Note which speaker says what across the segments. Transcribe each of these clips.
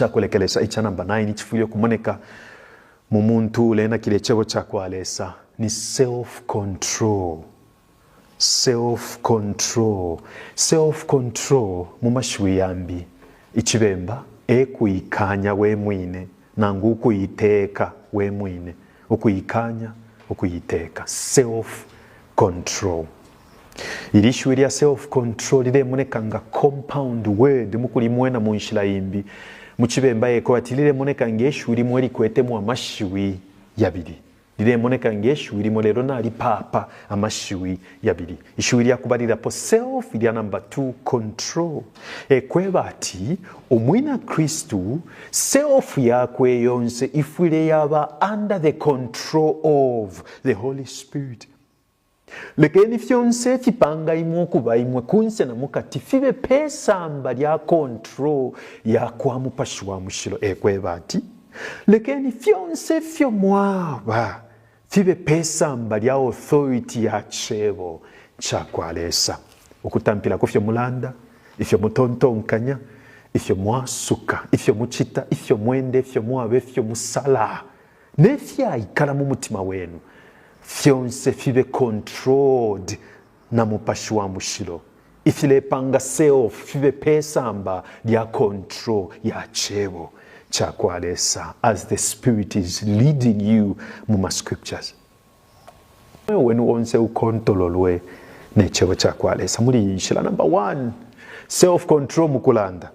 Speaker 1: Icakulekelesha ica namba 9 icifwile ukumoneka mu muntu ulenakila icebo ca kwa Lesa ni self control. Self control. Self control mu mashiwi yambi icibemba e kuikanya we mwine nangu ukuiteka we mwine. Ukuikanya, ukuiteka. Self control. Ili shiwi lya self control lilemoneka nga compound word mukulimwena mu nshila imbi. Mu Cibemba eko ati lilemoneka nge shiwi limo ilikwetemo amashiwi yabili. Lilemoneka nge shiwi limo lelo nalipaapa amashiwi yabili. Ishiwi lya kubalilapo self, ilya namba 2 control. E kweba ati umwina Kristu self yakwe yonse ifwile yaba under the control of the Holy Spirit. Lekeni fyonse ifipanga imwe ukuba imwe, kunse na mukati, fibe pe samba lya control yakwa Mupashi wa Mushilo. E kweba ati, lekeni fyonse ifyo mwaba fibe pe samba lya authority ya Cebo cakwa Lesa. Ukutampila kufyo mulanda, ifyo mutontonkanya, ifyo mwasuka, ifyo mucita, ifyo mwenda, ifyo mwaba, ifyo musala, ne fyaikala mu mutima wenu, fyonse fibe controlled na Mupashi wa Mushilo, ifilepanga self fibe pesamba lya control ya Cebo cakwa Lesa as the Spirit is leading you mu ma scriptures. Umweo wenu onse ukontololwe ne Cebo cakwa Lesa muli iyi nshila. Number 1, self control mukulanda.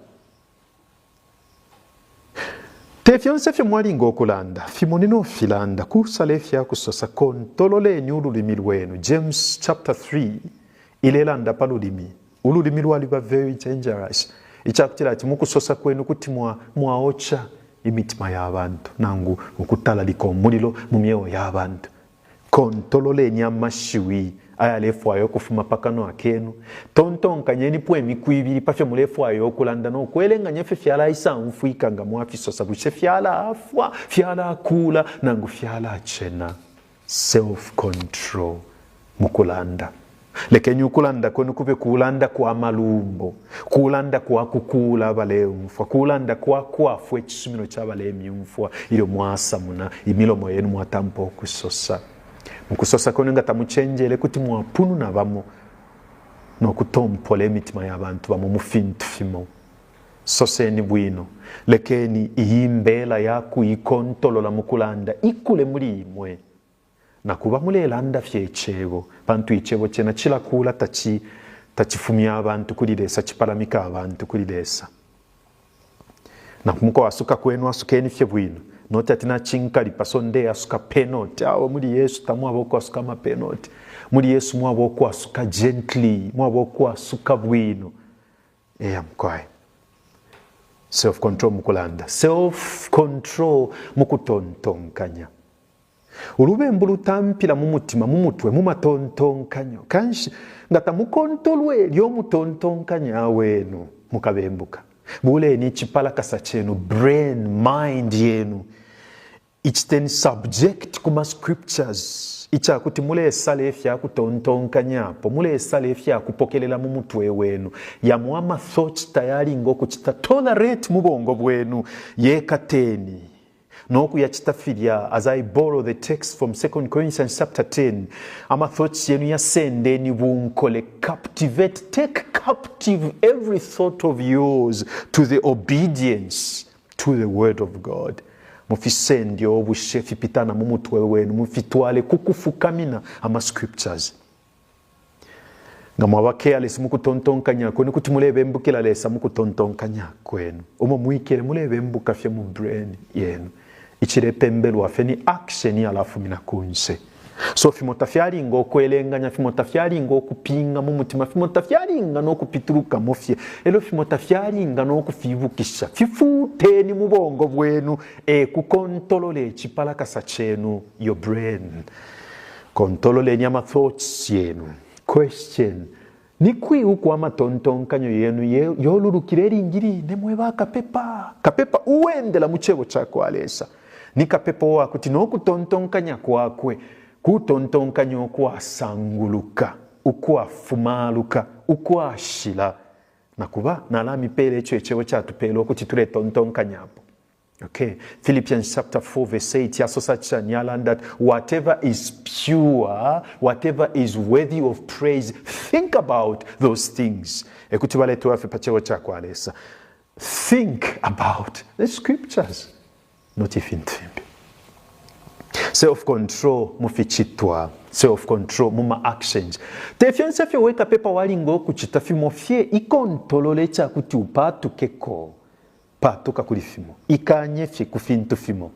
Speaker 1: Te fyonse ifyo mwalinga ukulanda, fimo ni no filanda. Kusala ifya kusosa, kontololeni ululimi lwenu. James chapter 3 ilelanda pa lulimi. Ululimi lwaliba very dangerous icakutila ati mukusosa kwenu kuti mwa mwaoca imitima ya bantu nangu ukutalalika umulilo mu myeo ya bantu. Kontololeni amashiwi ayalefwaya ukufuma pa kanwa kenu. Tontonkanyenipo imiku ibili pa fyo mulefwaya ukulanda no kwelenganya ifyo fyalaisaumfwika nga mwafisosa. Bushe fyalaafwa, fyalakuula, nangu fyalacena? Self-control mu kulanda. Lekeni ukulanda kwenu kube kulanda kwa malumbo, kulanda kwa kukuula abaleumfwa, kulanda kwa kwafwa icisumino ca balemyumfwa ilyo mwasamuna imilomo yenu mwatampa ukusosa. Mu kusosa kwenu nga tamucenjele kuti mwapununa bamo no kutompola imitima ya bantu bamo mu fintu fimo. Soseni bwino. Lekeni iyi mbela ya kuikontolola mu kulanda ikule muli imwe. Na kuba mulelanda fye Icebo, pantu Icebo cena cilakula, taci, tacifumya abantu kuli Lesa, cipalamika abantu kuli Lesa. Na mukwasuka kwenu asukeni fye bwino, noti ati nacinkalipa so ndeasuka penalty. Awe, muli Yesu tamwaba ukwasuka ama penalty. Muli Yesu mwaba ukwasuka gently, mwaba ukwasuka bwino. Eya mukwai. Self control mukulanda, self control mukutontonkanya. Ulubembu lutampila mu mutima, mu mutwe, mu matontonkanyo. Kanshi nga tamukontolwele umutontonkanya wenu, mukabembuka. Buleni icipalakasa cenu, brain, mind yenu, iciteni subject ku ma scriptures, icakuti mulesala ifya kutontonkanyapo, mulesala ifya kupokelela mu mutwe wenu. Yamo ama thoughts tayalinga ukucita tolerate mu bongo bwenu, yekateni no kuyacita filya. As I borrow the text from 2 Corinthians chapter 10, ama thoughts yenu yasendeni bunkole, captivate, take captive every thought of yours to the obedience to the word of God. Mufisende obushe fipitana mu mutwe wenu, mufitwale kukufukamina ama scriptures. Nga mwaba careless mukutontonkanya kwenu, kuti mulebembukila Lesa mukutontonkanya kwenu. Umo mwikele mulebembuka fye mu brain yenu. Icilepembelwa fye ni action yalafumina kunse. So fimo tafyalinga ukwelenganya, fimo tafyalinga ukupinga mu mutima, fimo tafyalinga no kupitulukamo fye, elyo fimo tafyalinga no kufibukisha. Fifuteni mu bongo bwenu, e kukontolola icipalakasa cenu, your brain. Kontololeni ama thoughts yenu. Question, Ni kwi uko amatontonkanyo yenu yolulukila ilingi line mwe bakapepa? Kapepa uwendela mu Cebo ca kwa Lesa ni kapepa uwa kuti no kutontonkanya kwakwe kutontonkanya ukwasanguluka, ukwafumaluka, ukwashila. Na kuba, nalamipela ico Icebo catupela ukuti tuletontonkanyapo. Okay, Philippians chapter 4 verse 8 yasosa chani? Yalanda ati, whatever is pure, whatever is worthy of praise, think about those things. Ekuti baletweba fye pa Cebo cakwa Lesa. Think about the scriptures, not ifintu fimbi. Self control mu ficitwa, self control mu ma actions. Te fyonse fye we kapepa walinga ukucita, fimo fye ikontolole icakuti upatukeko. Paatuka kuli fimo, ikanye fye ku fintu fimo.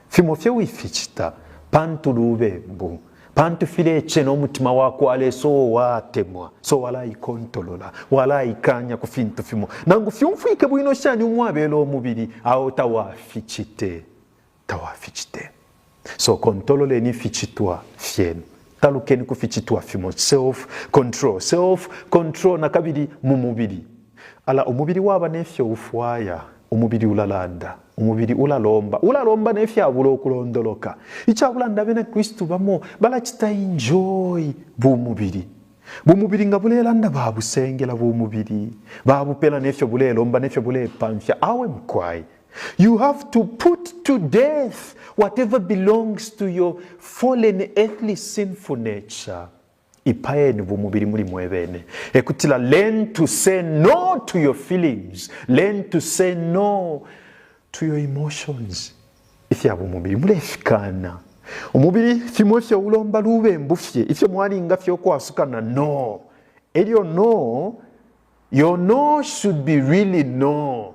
Speaker 1: Fimo fye wificita pantu lubembu, pantu filecena umutima wakwa Lesa uo watemwa. So walaikontolola, walaikanya ku fintu fimo. Nangu fyumfwike bwino shani umwabela umubili, awe tawaficite, tawaficite. So kontololeni ificitwa fyenu, talukeni ku ficitwa fimo. Self control, self control nakabili mu mubili. Ala umubili waba nefyo ufwaya, umubili ulalanda, umubili ulalomba, ulalomba nefyabula ukulondoloka. Icabulanda abena Kristu bamo balacita enjoy bumubili. Bumubili nga bulelanda babusengela bumubili, babupela nefyo bulelomba nefyo bulepamfya. Awe mukwai. You have to put to death whatever belongs to your fallen earthly sinful nature. Ipayeni bumubili muli mwebene. Ekutila learn to say no to your feelings. Learn to say no to your emotions. Ifya bumubili mulefikana. Umubili fimo ifyo ulomba lubembu fye, ifyo mwalinga fye ukwasukana no. Elyo no, your no should be really no.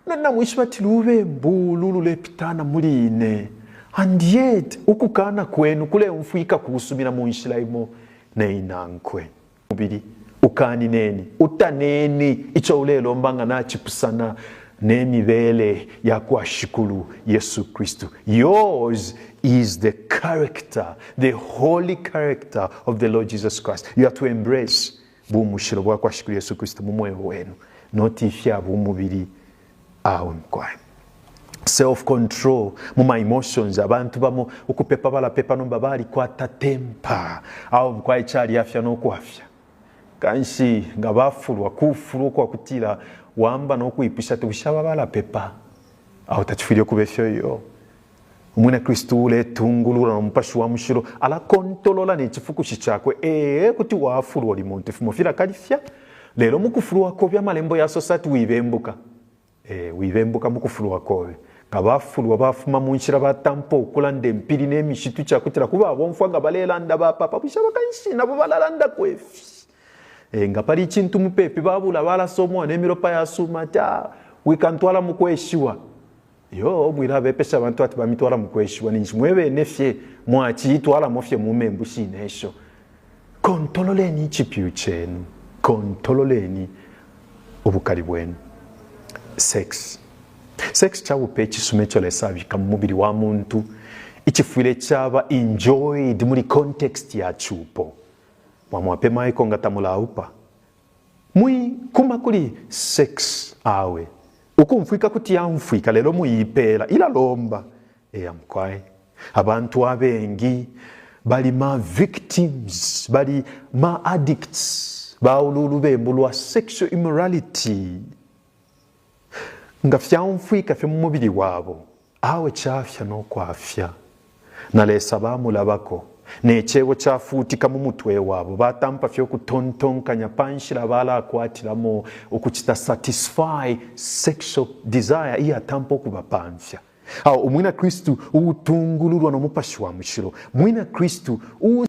Speaker 1: Na namwishiba ati lubembu ulu lulepitana muli ine, and yet ukukana kwenu kuleumfwika kusumina mu nshila imo ne inankwe. Mubili ukanineni, utaneni ico ulelomba nga nacipusana ne mibele ya kwa Shikulu Yesu Kristu. Yours is the character, the holy character of the Lord Jesus Christ. You are to embrace bumushilo bwa kwa Shikulu Yesu Kristu mu mweo wenu, not ifya bumubili. Awe mukwai. Self control mu ma emotions. Abantu bamo ukupepa balapepa nomba balikwata temper. Awe mukwai, calyafya no kwafya. Kanshi nga bafulwa, kufulwa ukwakutila wamba no kwipusha ati bushe aba balapepa? Awe tacifwile ukuba ifyo iyo. Umwina Kristu uuletungululwa no Mupashi wa Mushilo alakontolola ne cifukushi cakwe. Ee, kuti wafulwa uli muntu, fimo filakalifya, lelo mu kufulwa kobe Amalembo yasosa ati wibembuka. Ee, wibembuka mu kufulwa kobe. Nga bafulwa bafuma mu nshila batampa ukulanda impili ne mishitu icakutila ku babomfwa nga balelanda bapapa, bushe abakanshi nabo balalandako ifi? Ee, nga pali icintu mupepi babula balasa umwana imilopa yasuma ati, ah, wikantwala mu kweshiwa. Iyo, mwilabepesha abantu ati bamitwala mu kweshiwa, ninshi mwe bene fye mwaciitwalamo fye mu membu shine isho. Kontololeni icipyu cenu, kontololeni ubukali bwenu. Sex. Sex cabupe icisuma ico Lesa abika mu mubili wa muntu, icifwile caba enjoyed muli context ya cupo. Mwamwape Michael nga tamulaupa. Mwi kuma kuli sex awe. Ukumfwika kuti yaumfwika lelo muiipela ilalomba. Eya mukwai. Abantu abengi bali ma victims, bali ma addicts ba ulu ulubembu lwa sexual immorality. Nga fyaumfwika fye mu mubili wabo, awe cafya no kwafya. Na Lesa bamulabako, ne Cebo cafuutika mu mutwe wabo, batampa fye ukutontonkanya pa nshila balakwatilamo ukucita satisfy sexual desire iyatampa ukubapamfya. Awe, Umwina Kristu uutungululwa no Mupashi wa Mushilo, Mwina Kristu uu.